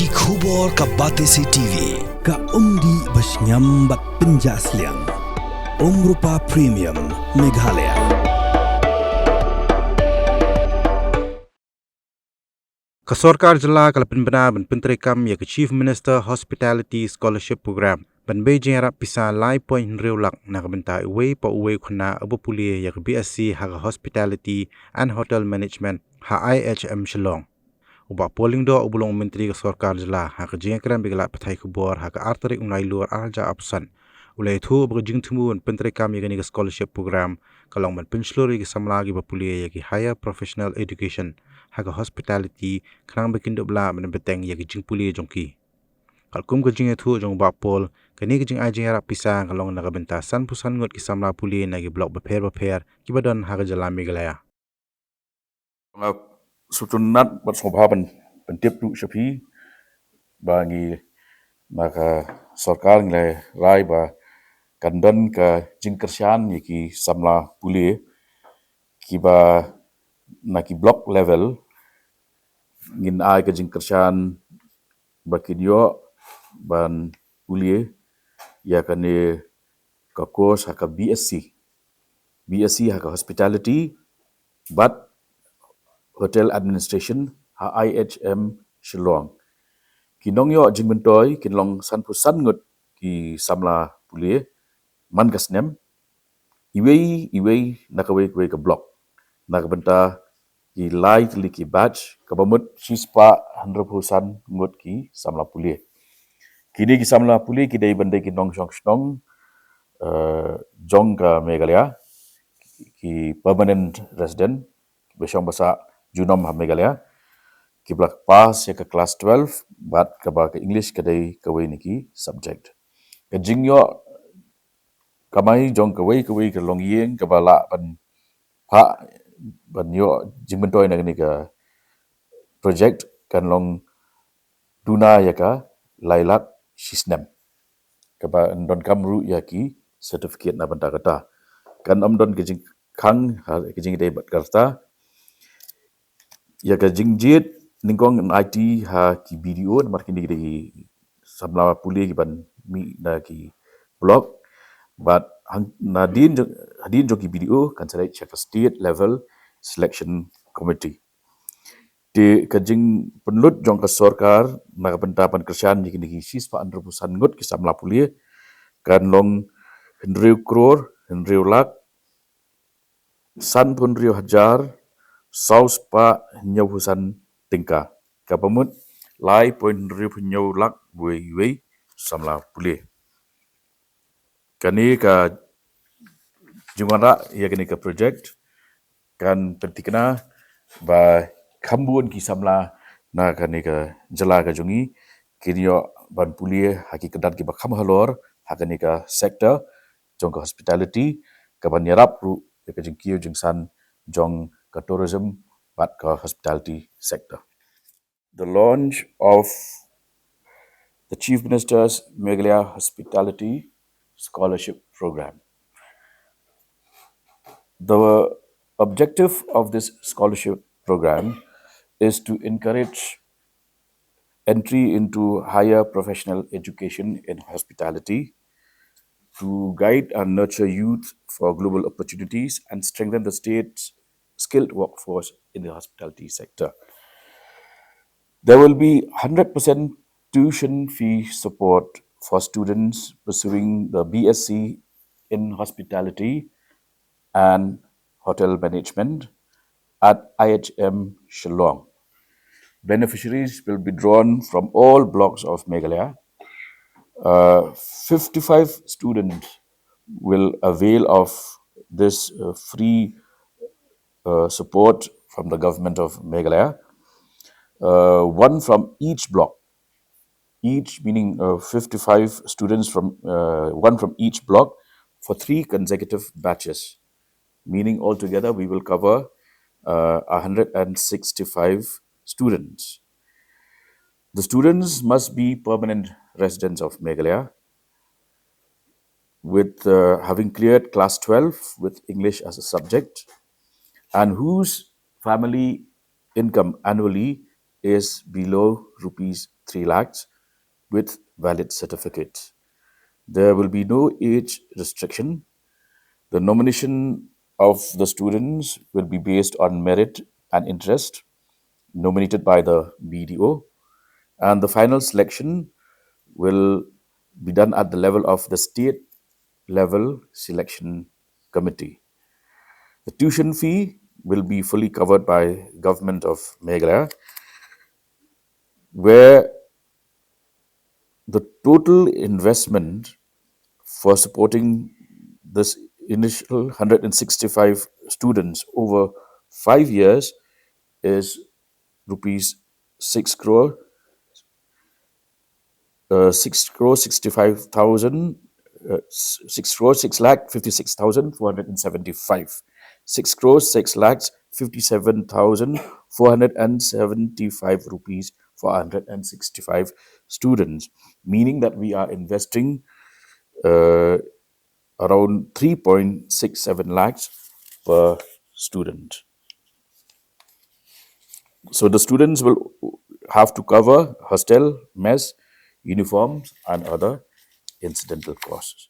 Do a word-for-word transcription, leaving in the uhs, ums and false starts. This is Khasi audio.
Ki khubor ka Batesi T V, ka umdih ba shngiam bad pynjah sliang. Umrupa Premium, Meghalaya. Ka sorkar jylla ka la pynbna ban pyntreikam ïa ka Chief Minister Hospitality Scholarship Program ban bei jingïarap pisa lai point hynriew lak na ka bynta uwei pa uwei u khynnah uba pule ïa ka B S c ha ka Hospitality and Hotel Management ha I H M Shillong. U Bah Paul Lyngdoh uba long Myntri ka sorkar jylla ha ka jingïakren bad ki lad pathai khubor ha ka ar tarik u Nailur ar hajar arphew san u la ïathuh ba ka jingthmu ban pyntreikam ïa kane ka scholarship program ka long ban pynshlur ïa ki samla kiba pule ïa ki higher professional education ha ka hospitality khnang ba kin dup lah ban bteng ïa ki jingpule jong ki. Katkum ka jingïathuh jong u Bah Paul, kane ka jingai jingïarap pisa ka long na ka bynta sanphew san ngut ki samla pule na ki block bapher bapher kiba don ha ka jylla Meghalaya. Nga sngewtynnat bad sngewbha ban pyntip ruh sha phi ba ngi na ka sorkar ngi la rai ba kan don ka jingkyrshan ïa ki samla pule kiba na ki block level ngin ai ka jingkyrshan ba kin ïoh ban pule ïa kane ka course ha ka B S c. B S c ha ka hospitality bad hotel administration ha I H M Shillong. Ki nongïoh jingmyntoi kin long sanphew san ngut ki samla pule man ka snem, iwei iwei na kawei kawei ka block na ka bynta ki lai tylli ki batch kaba mut shispah hynriewphew san ngut ki samla pule. Kine ki samla pule ki dei ban dei ki nongshong shnong eh, jong ka Meghalaya, ki permanent resident kiba shong ba sah junom ha Meghalaya, kiba la pass ïa ka class twelve bad kaba ka English ka dei kawei na ki subject. Ka jingïoh kamai jong kawei kawei ka longïing kaba lah ban phah ban ïoh jingmyntoi na kane ka project kan long duna ïa ka lai lak shi snem. Kaba yn donkam ruh ïa ki certificate na bynta kata. Kan ym don ka jingkhang ha ka jingïadei bad kata. Ïa ka jingjied nyngkong yn aiti ha ki B D O namar kine ki dei ki samla pule kiban mih na ki block. Bad hang- nadien jong hadien jong ki B D O kan sa leit sha ka state level selection committee. Te ka jingpynlut jong ka sorkar na ka bynta ban kyrshan ïa kine ki shispah hynriewphew san ngut ki samla pule kan long hynriew klur hynriew lak sanphew hynriew hajar sawspah hynñiewphew san tyngka, kaba mut lai point hynriewphew hynñiew lak uwei uwei samla pule. Kane ka jingwanrah ïa kane ka project kan pynthikna ba kham bun ki samla na kane ka jylla ka jong ngi kin ïoh ban pule ha ki kyrdan kiba kham halor ha kane ka sector jong ka hospitality, kaban ïarap ruh ïa ka jingkiew jingsan jong ka tourism bad ka hospitality sector. The launch of the Chief Minister's Meghalaya Hospitality Scholarship Program. The objective of this scholarship program is to encourage entry into higher professional education in hospitality, to guide and nurture youth for global opportunities, and strengthen the state's skilled workforce in the hospitality sector. There will be hundred percent tuition fee support for students pursuing the B S c in hospitality and hotel management at I H M Shillong. Beneficiaries will be drawn from all blocks of Meghalaya. Uh, fifty-five students will avail of this uh, free uh, support from the government of Meghalaya. Uh, one from each block, each meaning uh, fifty-five students from uh, one from each block for three consecutive batches, meaning altogether we will cover uh, one hundred sixty-five students. The students must be permanent residents of Meghalaya, with uh, having cleared class twelve with English as a subject, and whose family income annually is below rupees three lakhs with valid certificate. There will be no age restriction. The nomination of the students will be based on merit and interest nominated by the B D O, and the final selection will be done at the level of the state level selection committee. The tuition fee will be fully covered by Government of Meghalaya, where the total investment for supporting this initial hundred and sixty-five students over five years is rupees six crore, uh, six crore sixty-five thousand, uh, s- six crore six lakh fifty-six thousand four hundred and seventy-five. Six crore six lakhs fifty-seven thousand four hundred and seventy-five rupees for one hundred and sixty-five students, meaning that we are investing uh, around three point six seven lakhs per student. So the students will have to cover hostel, mess, uniforms, and other incidental costs.